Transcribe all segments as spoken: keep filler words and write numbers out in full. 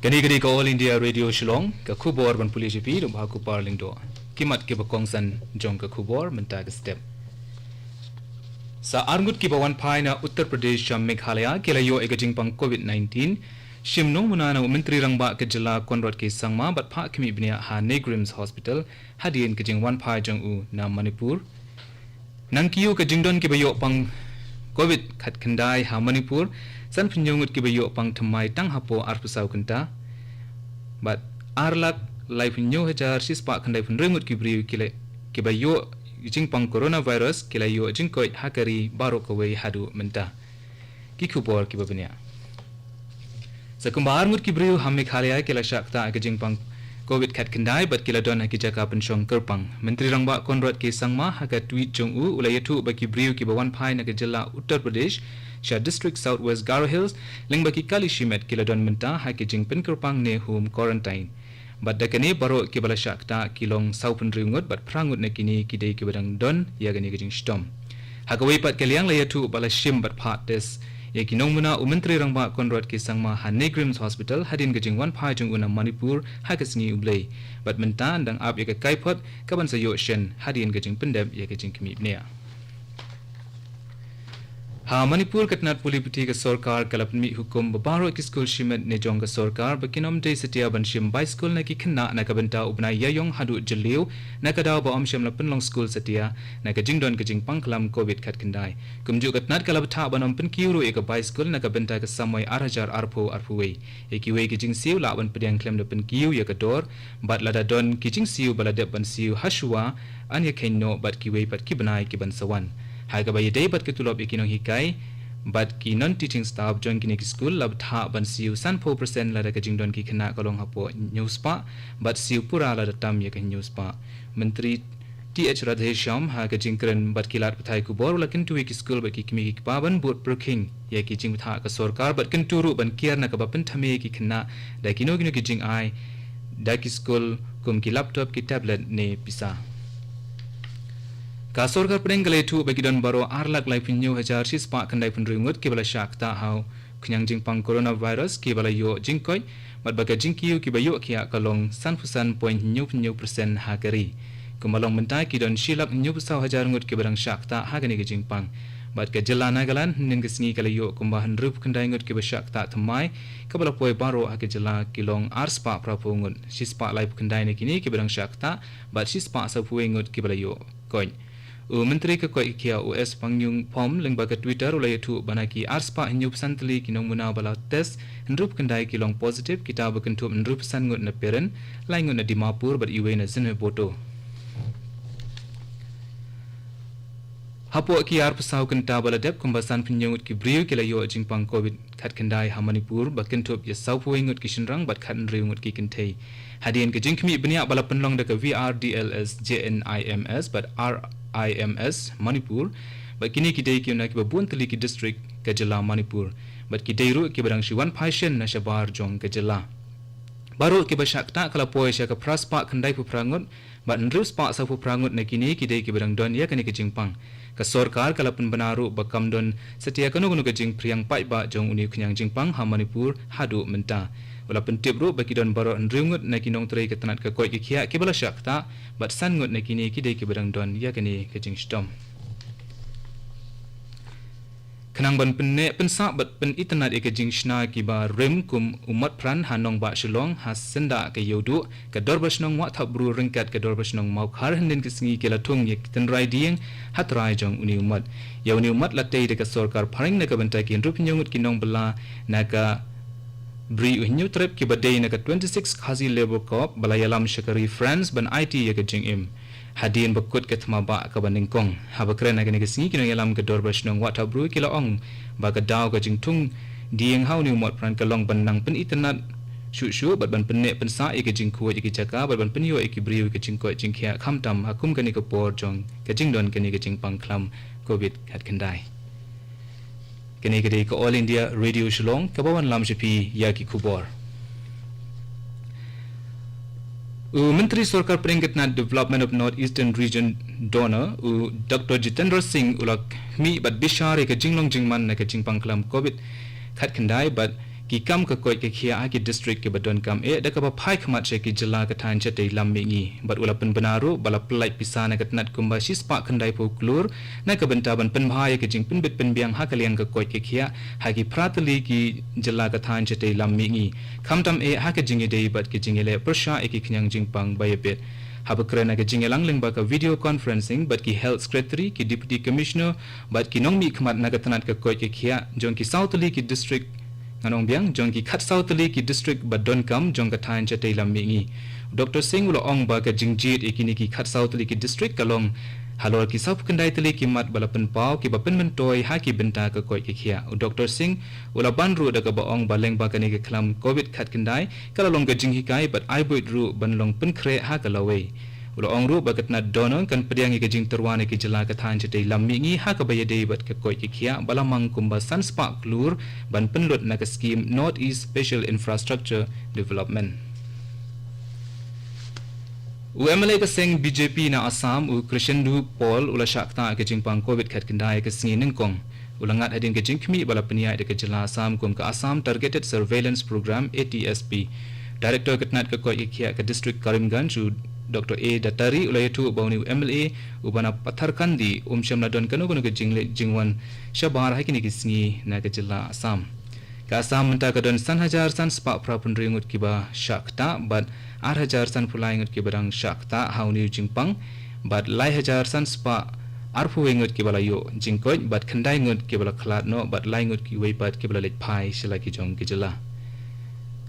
Kane ka dei ka All India Radio Shillong, ka khubor ban pule jong phi da u Bah Kupar Lyngdoh. Ki mat kiba kongsan jong ka khubor mynta ka step. Sa arngut kiba wan phai na Uttar Pradesh sha Meghalaya ki la ïoh ïa ka jingpang covid nineteen. Shim nongmuna na u Myntri Rangbah ka jylla Conrad K Sangma bad phah khmih bniah ha NEIGRIHMS Hospital hadien ka jingwan phai jong u na Manipur. Nangkiew ka jingdon kiba ïoh pang covid khatkhyndai ha Manipur, sanphew hynñiew ngut kiba ïoh pang thymmai tang hapoh arphew saw kynta. Bad ar lak laiphew hynñiew hajar shispah khyndaiphew hynriew ngut ki briew ki la, kiba ïoh jingpang coronavirus ki la ïoh jingkoit ha ka ri baroh kawei haduh mynta. Ki khubor kiba bniah. Sa kumba ar ngut ki briew ha Meghalaya ki la shah ktah ha ka jingpang covid khatkhyndai bad ki la don ha ki jaka pynshong kyrpang. Myntri Rangbah Conrad K Sangma ha ka tweet jong u u la ïathuh ba ki briew kiba wan phai na ka jylla Uttar Pradesh sha district South West Garo Hills lyngba ki kali shimet ki la don mynta ha ka jingpynkyrpang ne home quarantine. Bad da kane baroh kiba la shah ktah ki long sawphew hynriew ngut bad phra ngut na kine ki dei kiba dang don ïa kane ka jingshitom. Ha kawei pat ka liang la ïathuh ba la shim bad phah test ïa ki nongmuna u Myntri Rangbah Conrad K Sangma ha NEIGRIHMS Hospital hadien ka jingwan phai jong u na Manipur ha ka sngi U Blei. Bad mynta yn dang ap ïa ka kaiphod kaban sa ïoh shen hadien ka jingpyndep ïa ka jingkhmih bniah. Ha Manipur ka tnat pule puthi ka sorkar ka la pynmih hukum ba baroh ki skul shimet ne jong ka sorkar ba kin ym dei satia ban shim baiskul na ki khynnah na ka bynta u bnai Ïaïong haduh Jylliew na ka daw ba ym shym la pynlong skul satia na ka jingdon ka jingpang khlam covid khatkhyndai. Kumjuh ka tnat ka la bthah ban ym pynkiew ruh ïa ka baiskul na ka bynta ka samoi ar hajar arphew arphew wei. Ïa kiwei ki jingsiew lah ban pdiang khlem da pynkiew ïa ka dor, bad lada don ki jingsiew ba la dep ban siew hashwa, yn ïakheiñ noh bad kiwei pat ki bnai kiban sa wan. Ha kaba ïadei bad ka tulop ïa ki nonghikai bad ki non-teaching staff jong kine ki skul la bthah ban siew sanphew percent lada ka jingdon ki khynnah ka long hapoh hynñiew spah bad siew pura lada tam ïa ka hynñiew spah. Myntri T H Radheshyam ha ka jingkren bad ki lad pathai khubor u la kyntu ïa ki skul bad ki kmie ki kpa ban bud pyrkhing ïa ki jingbthah ka sorkar bad kyntu ruh ban kiar na kaba pynthame ïa ki khynnah da kino kino ki jingai da ki skul kum ki laptop, ki tablet ne pisa. Ka sorkar pdeng ka la ïathuh ba ki don baroh ar lak laiphew hynñiew hajar shispah khyndaiphew hynriew ngut kiba la shah ktah ha u khñiang jingpang coronavirus kiba la ïoh jingkoit bad ba ka jingkiew kiba ïoh khiah ka long sanphew san point hynñiewphew hynñiew percent ha ka ri. Kumba long mynta ki don shi lak hynñiewphew saw hajar ngut kiba dang shah ktah ha kane ka jingpang. Bad ka jylla Nagaland hynnin ka sngi ka la ïoh kumba hynriewphew khyndai ngut kiba shah ktah thymmai, kaba la poi baroh ha ka jylla ki long arspah phraphew ngut, shispah laiphew khyndai na kine kiba dang shah ktah bad shispah sawphew wei ngut kiba la ïoh koit. U Myntri ka koit ka khiah u S Pangñiung Phom lyngba ka Twitter u la ïathuh ba na ki arspah hynñiewphew san tylli ki nongmuna ba la test, hynriewphew khyndai ki long positive, kita ba kynthup hynriewphew san ngut na Peren, lai ngut na Dimapur bad iwei na Zunheboto. Hapoh ki arphew saw kynta ba la dep kumba sanphew hynñiew ngut ki briew ki la ïoh jingpang covid khatkhyndai ha Manipur ba kynthup ïa sawphew wei ngut ki shynrang bad khathynriew ngut ki kynthei. Hadien ka jingkhmih bniah ba la pynlong da ka V R D L S J N I M S bad R I M S Manipur, bad kine ki dei ki na kiba bun tylli ki district ka jylla Manipur, bad ki dei ruh kiba dang shu wan phai shen na shabar jong ka jylla. Baroh kiba shah ktah ka la poi sha ka phra spah khyndaiphew phra ngut, bad hynriew spah sawphew phra ngut na kine ki dei kiba dang don ïa kane ka jingpang. Ka sorkar ka la pynbna ruh ba kam don satia kano kano ka jingphriang paidbah jong une u khñiang jingpang ha Manipur haduh mynta. U la pyntip ruh ba ki don baroh hynriew ngut na ki nongtrei ka tnat ka koit ka khiah kiba la shah ktah, bad san ngut na kine ki dei kiba dang don ïa kane ka jingshitom. Khnang ban pynneh pynsah bad pynitynnad ïa ka jingshna kiba rim kum u mot phran ha nongbah Shillong ha syndah ka Ïewduh, ka Dorbar Shnong Wahthapbru ryngkat ka Dorbar Shnong Mawkhar hynnin ka sngi ki la thung ïa ki tynrai dieng ha trai jong une u mot. Ïa une u mot la tei da ka sorkar phareng na ka bynta ki hynriewphew hynñiew ngut ki nongbylla na ka Bri u Hynñiewtrep kiba dei na ka twenty-six Khasi Labour Corps ba la ïalam sha ka ri France ban aiti ïa ka jingim. Hadien ba kut ka thma bah kaba nyngkong. Haba kren ha kane ka sngi ki nongïalam ka Dorbar Shnong Wahthapbru ki la ong ba ka daw ka jingthung dieng ha une u mot phran ka long ban nang pynitynnad shuh shuh bad ban pynneh pynsah ïa ka jingkhuid ïa ka jaka bad ban pynïoh ïa ki briew ïa ka jingkoit jingkhiah khamtam ha kum kane ka por jong ka jingdon kane ka jingpang khlam covid khatkhyndai. Kane ka dei ka All India Radio Shillong kaba wanlam sha phi ïa ki khubor. U Myntri Sorkar Pdeng ka tnat Development of North Eastern Region, DoNER, u Doctor Jitendra Singh u la khmih bad bishar ïa ka jinglong jingman na ka jingpang khlam covid khatkhyndai bad ki kam ka koit ka khiah ha ki district kiba donkam eh, da kaba phai khmat sha ki jylla ka thaiñ shatei lam mihngi. Bad u la pynbna ruh ba la pyllait pisa na ka tnat kumba shispah khyndai phew klur na ka bynta ban pynbha ïa ka jingpynbit pynbiang ha ka liang ka koit ka khiah ha ki phra tylli ki jylla ka thaiñ shatei lam mihngi, khamtam eh ha ka jingïadei bad ka jingïaleh pyrshah ïa ki khñiang jingpang ba ïabit. Haba kren na ka jingïalang lyngba ka video conferencing bad ki Health Secretary, ki Deputy Commissioner bad ki nongmihkhmat na ka tnat ka koit ka khiah jong ki saw tylli ki district, ngan ong biang, jong ki khatsaw tylli ki district ba donkam jong ka thaiñ shatei lam mihngi, u Doktor Singh u la ong ba ka jingjied ïa kine ki khatsaw tylli ki district ka long halor ki sawphew khyndai tylli ki mat ba la pynpaw kiba pynmyntoi ha ki bynta ka koit ka khiah. U Doktor Singh u la ban ruh da kaba ong ba lyngba kane ka khlam Covid khatkhyndai ka la long ka jinghikai bad ai buit ruh ban long pynkhreh ha ka lawei. U la ong ruh ba ka tnat DoNER kan pdiang ïa ka jingtyrwa na ki jylla ka thaiñ shatei lam mihngi ha kaba ïadei bad ka koit ka khiah ba la mang kumba san spah klur ban pynlut na ka skhim North East Special Infrastructure Development. U MLA ka seng BJP na Assam, u Krishendu Paul, u la shah ktah ka jingpang Covid khatkhyndai ka sngi nyngkong. U la ngat hadien ka jingkhmih ba la pynïaid da ka jylla Assam kum ka Assam Targeted Surveillance Program, ATSP. Director ka tnat ka koit ka khiah ka district Karimganj, u Doktor A Dattari, u la ïathuh ba une u MLA uba na Patharkhandi um shym la don kano kano ka jingleit jingwan shabar ha kine ki sngi na ka jylla Assam. Ka Assam mynta ka don san hajar san spah phra phew hynriew ngut kiba shah ktah bad ar hajar san phew lai ngut kiba dang shah ktah ha une u jingpang bad lai hajar san spah ar phew wei ngut kiba la ïoh jingkoit bad khyndai ngut kiba la khlad noh bad lai ngut kiwei pat kiba la leit phai sha la ki jong ki jylla.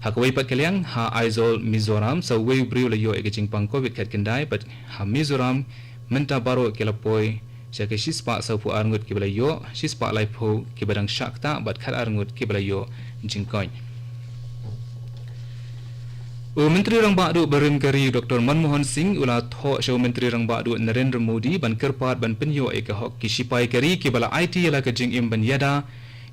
Ha kawei pat ka liang, ha Aizawl, Mizoram, sa uwei u briew la ïoh ïa ka jingpang Covid khatkhyndai bad ha Mizoram mynta baroh ki la poi sha ka shispah sawphew ar ngut kiba la ïoh, shispah laiphew kiba dang shah ktah bad khatar ngut kiba la ïoh jingkoit. U Myntri Rangbah Duh barim ka ri, Doktor Manmohan Singh, u la thoh sha u Myntri Rangbah Duh Narendra Modi ban kyrpad ban pynïoh ïa ka hok ki shipai ka ri kiba la aiti ïa la ka jingim ban ïada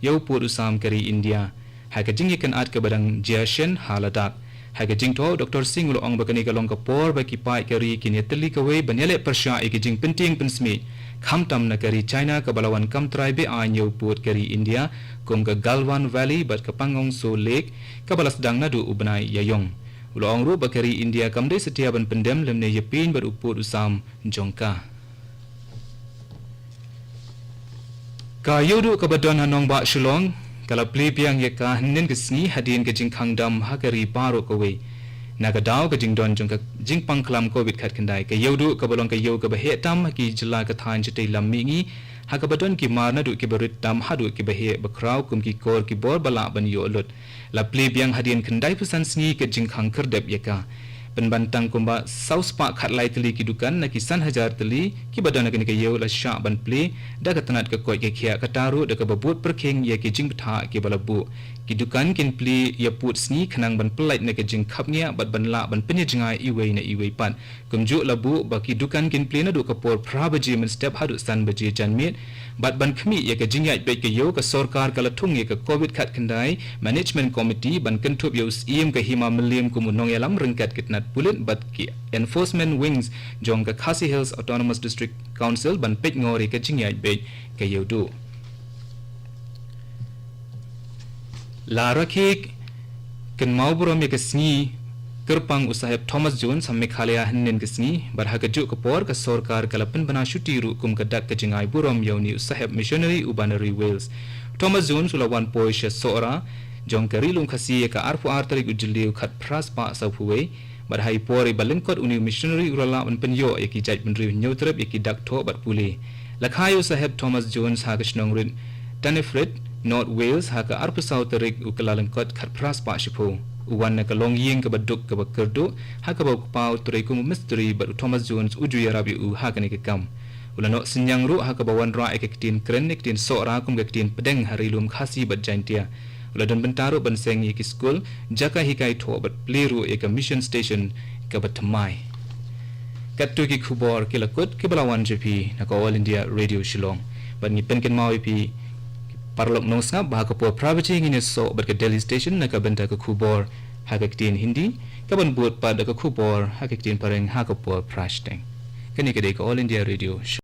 ïa u pud u sam ka ri India ha ka jingïakynad kaba dang jia shen ha Ladakh. Ha ka jingthoh, Doktor Singh u la ong ba kane ka long ka por ba ki paid ka ri kin ïatylli kawei ban ïaleh pyrshah ïa ki jingpyntieng pynsmit, khamtam na ka ri China kaba la wan kam trai be-aiñ ïa u pud ka ri India kum ka Galwan Valley bad ka Pangong Tso Lake kaba la sdang naduh u bnai Ïaïong. U la ong ruh ba ka ri India kam dei satia ban pyndem lymne ïapieñ bad u pud u sam jong ka. Ka Ïewduh kaba don ha nongbah Shillong ka la plie biang ïa ka hynnin ka sngi hadien ka jingkhang dam ha ka ri baroh kawei. Na ka daw ka jingdon jong ka jingpang khlam Covid khatkhyndai, ka Ïewduh kaba long ka ïew kaba heh tam ha ki jylla ka thaiñ shatei lam mihngi, ha kaba don ki mar naduh kiba rit tam haduh kiba heh bakhraw kum ki kor ki bor ba lah ban ïoh lut. La plie biang hadien khyndai phew san sngi ka jingkhang khyrdep ïa ka. Pynban tang kumba saw spah khatlai tylli ki dukan na ki san hajar tylli kiba don ha kane ka ïew la shah ban plie da ka tnat ka koit ka khiah, kata ruh da kaba bud pyrkhing ïa ki jingbthah kiba la buh. Ki dukan kin plie ïa pud sngi khnang ban pyllait na ka jingkhapngiah bad ban lah ban pynïajngai iwei na iwei pat. Kumjuh la buh ba ki dukan kin plie naduh ka por phra baje mynstep haduh san baje janmiet. Bad ban khmih ïa ka jingïaid beit ka ïew, ka sorkar ka la thung ïa ka Covid khatkhyndai Management Committee ban kynthup ïa u Syiem ka Hima Mylliem kum u nongïalam ryngkat ki tnat pulit bad ki Enforcement Wings jong ka Khasi Hills Autonomous District Council ban peit ngor ïa ka jingïaid beit ka Ïewduh. La rakhe kynmaw burom ïa ka sngi kyrpang u Saheb Thomas Jones ha Meghalaya hynnin ka sngi, bad ha kajuh ka por ka sorkar ka la pynbna shuti ruh kum ka dak ka jingai burom ïa une u Saheb missionary uba na ri Wales. Thomas Jones u la wan poi sha Sohra jong ka Ri Lum Khasi ïa ka arphew ar tarik u Jylliew khatphra spah sawphew wei, bad ha i por iba lyngkot une u missionary u la lah ban pynïoh ïa ki jaitbynriew Hynñiewtrep ïa ki dak thoh bad pule. La kha ïa u Saheb Thomas Jones ha ka shnong rit Tanyffridd, North Wales, ha ka arphew saw tarik u Kyllalyngkot khatphra spah shiphew. U wan na ka longïing kaba duk kaba kyrduh, ha kaba u kpa u trei kum u mistri bad u Thomas Jones u ju ïarap ïa u ha kane ka kam. U la noh synñiang ruh ha kaba wanrah ïa ka ktien kren ne ktien Sohra kum ka ktien pdeng ha Ri Lum Khasi bad Jaintia. U la don bynta ruh ban seng ïa ki skul, jaka hikai thoh bad plie ruh ïa ka mission station kaba thymmai. Katto ki khubor ki la kut kiba la wan sha phi na ka All India Radio Shillong. Bad ngi pynkynmaw ïa phi paralok nongsngap ba ha ka por phra baje ngin ïasoh bad ka Delhi Station na ka bynta ka khubor ha ka ktien Hindi, kaban bud pat da ka khubor ha ka ktien Phareng ha ka por phra shiteng. Kane ka dei ka All India Radio Shillong.